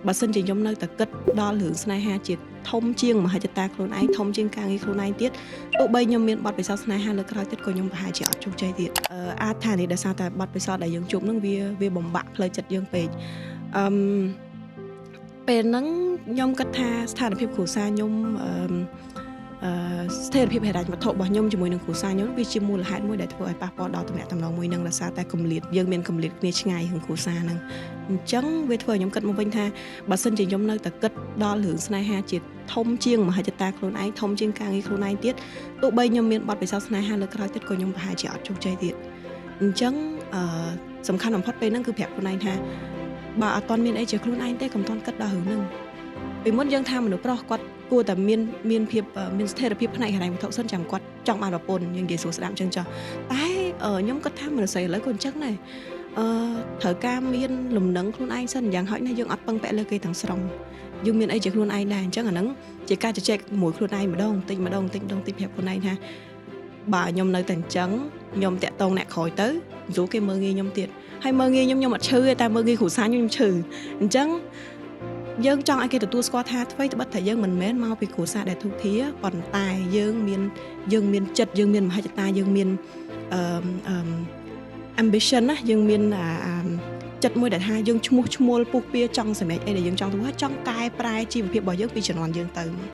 បើសិនជាខ្ញុំនៅតែគិតដល់រឿងស្នេហាជាធំជាងមហិច្ឆតាខ្លួនឯងធំជាងការងារខ្លួនឯងទៀតទោះបីខ្ញុំមានបទពិសោធន៍ស្នេហាលើក្រោយទៀតក៏ខ្ញុំប្រហែលជាអត់ជោគជ័យទៀតអឺអាចថានេះដោយសារតែបទពិសោធន៍ដែលយើងជួបហ្នឹងវាវាបំបាក់ផ្លូវចិត្តយើងពេកអឺមពេលហ្នឹងខ្ញុំគិតថាស្ថានភាពគ្រួសារខ្ញុំអឺមអឺស្ថិរភាពហិរញ្ញវត្ថុរបស់ខ្ញុំជាមួយនឹងគ្រួសារខ្ញុំវាជាមូលហេតុមួយដែលធ្វើឲ្យប៉ះពាល់ដល់ទំនាក់ទំនងមួយនឹងដោយសារតែគម្លាតយើងមានគម្លាតគ្នាឆ្ងាយក្នុងគ្រួសារហ្នឹងអញ្ចឹងវាធ្វើឲ្យខ្ញុំគិតមកវិញថាបើសិនជាខ្ញុំនៅតែគិតដល់រឿងស្នេហាជាធំជាងមហិច្ឆតាខ្លួនឯងធំជាងការងារខ្លួនឯងទៀតទោះបីខ្ញុំមានបទពិសោធន៍ស្នេហាលើក្រោយទៀតក៏ខ្ញុំប្រហែលជាអត់ជោគជ័យទៀតអញ្ចឹងអឺសំខាន់បំផុតពេលហ្នឹងគឺប្រាប់ខ្លួនឯងថាបើអត់ទាន់មានអីជាខ្លួនឯងទេកុំទាន់គិតដល់រឿងហ្នឹងពីមុនយើងថាមនុស្សប្រុសគាត់គួរតែមានមានភាពមានស្ថិរភាពផ្នែកហិរញ្ញវត្ថុសិនចាំគាត់ចង់បានប្រពន្ធយើងនិយាយសួរស្ដាប់អញ្ចឹងចុះតែខ្ញុំគិតថាមនុស្សស្រីឥឡូវក៏អញ្ចឹងដែរអឺត្រូវការមានលំនឹងខ្លួនឯងសិនយ៉ាងហោចណាស់យើងអត់ពឹងពាក់លើគេទាំងស្រុងយើងមានអីជាខ្លួនឯងដែរអញ្ចឹងអាហ្នឹងជាការជជែកមួយខ្លួនឯងម្ដងតិចម្ដងតិចម្ដងតិចប្រាប់ខ្លួនឯងថាបើខ្ញុំនៅតែអញ្ចឹងខ្ញុំតាក់តងអ្នកក្រោយទៅស្រួលគេមើលងាយខ្ញុំទៀតហើយមើលងាយខ្ញុំខ្ញុំអត់ឈឺទេតែមើលងាយគ្រួសារខ្ញុំខ្ញុំឈឺអញ្ចឹងយើងចង់ឲ្យគេទទួលស្គាល់ថាអ្វីត្បិតតែយើងមិនមែនមកពីគ្រួសារដែលធូរធារប៉ុន្តែយើងមានយើងមានចិត្តយើងមានមហិច្ឆតាយើងមានអឺអឺ ambition ណាយើងមានអាចិត្តមួយដែលថាយើងឈ្មោះឈ្មោលពុះពៀចង់សម្រេចអីដែលយើងចង់ធ្វើចង់កែប្រែជីវភាពរបស់យើងពីជំនាន់យើងទៅ។